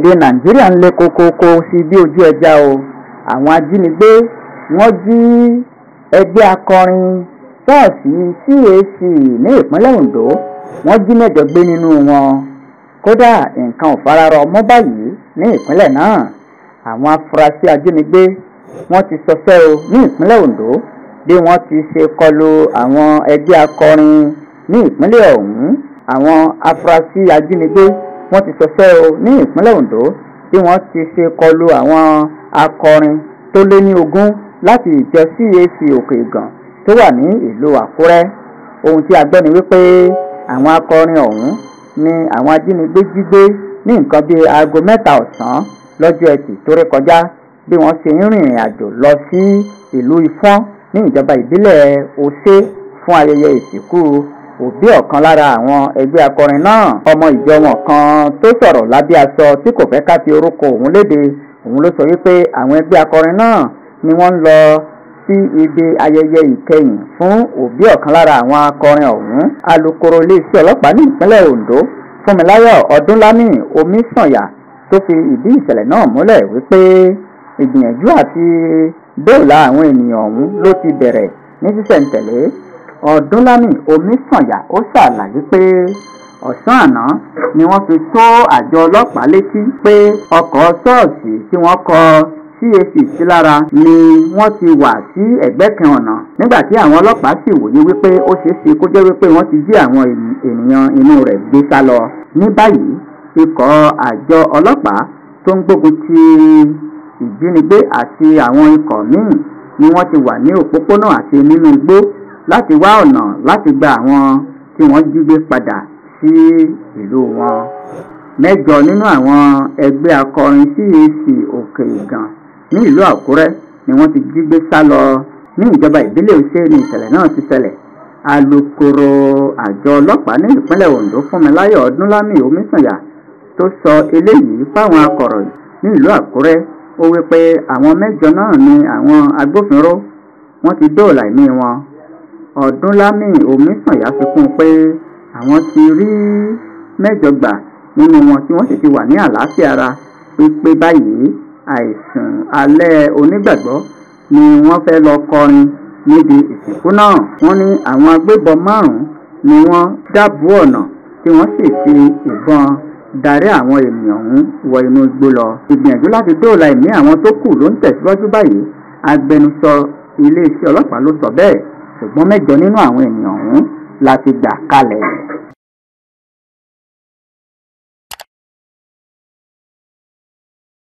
Orílẹ̀-èdè Nàìjíríà ń le kokoko sí bí ojú ẹja o. Àwọn ajínigbé wọ́n jí ẹgbẹ́ akọrin ṣọ́ọ̀ṣì CAC ní ìpínlẹ̀ Ondo, wọ́n jí mẹ́jọ gbé nínú wọn. Kódà nǹkan ò fararọ mọ́ báyìí ní ìpínlẹ̀ náà. Àwọn afurasí ajínigbé wọ́n ti ṣọṣẹ́ o ní ìpínlẹ̀ Ondo bí wọ́n ti ṣe kọlu àwọn ẹgbẹ́ akọrin ní ìpínlẹ̀ ọ̀hún. Àwọn afurasí ajínigbé wọ́n ti ṣọṣẹ́ o ní ìpínlẹ̀ Ondo bí wọ́n ti ṣe kọlu àwọn akọrin tó lé ní 20 láti ìjọ CAC Òkè Ìgàn tó wà ní ìlú Àkúrẹ́. Ohun tí a gbọ́ ni wípé àwọn akọrin ọ̀hún ni àwọn ajínigbé jí gbé ní nǹkan bíi aago 3 ọ̀sán lọ́jọ́ Ẹtì tó rékọjá bí wọ́n ṣe ń rìnrìn àjò lọ sí ìlú Ifọ̀n ní ìjọba ìbílẹ̀ Ose fún ayẹyẹ ìsìnkú òbí ọ̀kan lára àwọn ẹgbẹ́ akọrin náà. Ọmọ ìjọ wọn kan tó sọ̀rọ̀ lábẹ́ aṣọ tí kò fẹ́ ká fi orúkọ òun léde, òun ló sọ wípé àwọn ẹgbẹ́ akọrin náà ni wọ́n ń lọ sí ibi ayẹyẹ ìkẹyìn fún òbí ọ̀kan lára àwọn akọrin ọ̀hún. Alukoro iléeṣẹ́ ọlọ́pàá ní ìpínlẹ̀ Ondo, Fúnmiláyọ̀ Ọdúnlámì Omísànyà, tó fi ìdí ìṣẹ̀lẹ̀ náà múlẹ̀ wípé ìgbìyànjú àti dóòlà àwọn ènìyàn ọ̀hún ló ti bẹ̀rẹ̀ ní sísẹ̀ntẹ̀lé. Ọdúnlámì Omísànyà ó ṣàlàyé pé ọ̀sán àná ni wọ́n fi tó àjọ ọlọ́pàá létí pé ọkọ̀ ṣọ́ọ̀ṣì tí wọ́n kọ CAC sí lára ni wọ́n ti wà sí ẹ̀gbẹ́ kan ọ̀nà, nígbà tí àwọn ọlọ́pàá sì wòye wípé ó ṣeé ṣe kó jẹ́ wípé wọ́n ti jí àwọn ènìyàn inú rẹ̀ gbé sá lọ. Ní báyìí, ikọ̀ àjọ ọlọ́pàá tó ń gbógun ti ìjínigbé àti àwọn ikọ̀ míì ni wọ́n ti wà ní òpópónà àti nínú igbó láti wá ọ̀nà láti gba àwọn tí wọ́n jí gbé padà sí ìlú wọn. Mẹ́jọ nínú àwọn ẹgbẹ́ akọrin CAC Òkè Ìgàn ní ìlú Àkúrẹ́ ni wọ́n ti jí gbé sá lọ ní ìjọba ìbílẹ̀ Ose ní ìṣẹ̀lẹ̀ náà ti ṣẹlẹ̀. Alukoro àjọ ọlọ́pàá ní ìpínlẹ̀ Ondo, Fúnmiláyọ̀ Ọdúnlámì Omísànyà, tó sọ eléyìí fáwọn akọ̀ròyìn ní ìlú Àkúrẹ́, ó wí pé àwọn mẹ́jọ náà ni àwọn agbófinró wọ́n ti dóòlà ẹ̀mí wọn. Ọdúnlámì Omísànyà fi kún un pé àwọn ti rí mẹ́jọ gbà nínú wọn tí wọ́n sì ti wà ní àlàáfíà ara pípé báyìí. Àìsùn alẹ́ onígbàgbọ́ ni wọ́n fẹ́ lọ kọrin níbi ìsìnkú náà. Wọ́n ní àwọn agbébọn 5 ni wọ́n dábùú ọ̀nà tí wọ́n sì fi ìbọn darí àwọn ènìyàn ọ̀hún wọ inú igbó lọ. Ìgbìyànjú láti dóòlà ẹ̀mí àwọn tó kù ló ń tẹ̀síwájú báyìí. Agbẹnusọ iléeṣẹ́ ọlọ́pàá ló sọ bẹ́ẹ̀, ṣùgbọ́n mẹ́jọ nínú àwọn ènìyàn ọ̀hún la ti gbà kalẹ̀.